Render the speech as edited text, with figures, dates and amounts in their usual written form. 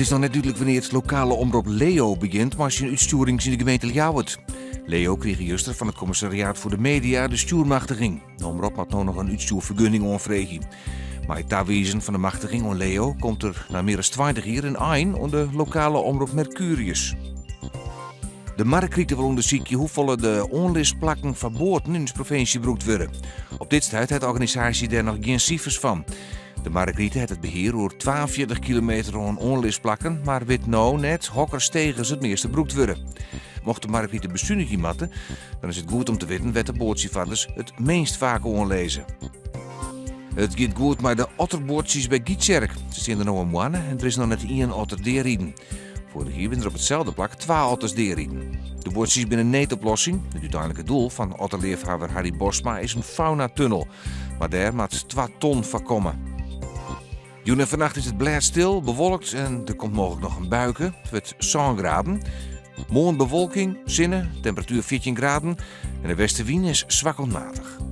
It is noch net dúdlik wannear't lokale omrop Leo begjint mei syn útstjoerings yn de gemeente Ljouwert. Leo krige juster fan it Commissariaat voor de Media de stjoermachtiging. De omrop moat no noch in útstjoerfergunning oanfreegje. Mei it tawizen fan de machtiging oan Leo komt der nei mear as 20 jier in ein oan de lokale omrop Mercurius. De Marrekrite wol ûndersykje hoefolle de oanlisplakken foar boaten yn ús provinsje brûkt wurde. Op dit stuit hat de organisaasje dêr noch gjin sifers fan. De Marrekrite hat it behear oer 42 kilometer oan oanlisplakken, mar wit no net hokker stegers it measte brûkt wurde. Mocht de Marrekrite besunigje moatte, dan is it goed om te witten wêr't de boatsjefarders it minst faak oanlizze. It giet goed mei de otterboatsjes by Gytsjerk. Se stean der no in moanne en der is noch net ien otter deariden. Foarich jier binne der op itselde plak twa otters deariden. De boatsjes binne in needoplossing. It úteinlike doel fan otterleafhawwer Harry Bosma is in faunatunnel. Mar dêr moat twa ton foar komme. Jûn en fannacht is it blêdstil, bewolkt en der komt mooglik noch in buike. It wurdt sân graden. Moarn bewolking, sinne, temperatuer 14 graden en de westewyn is swak oant matich.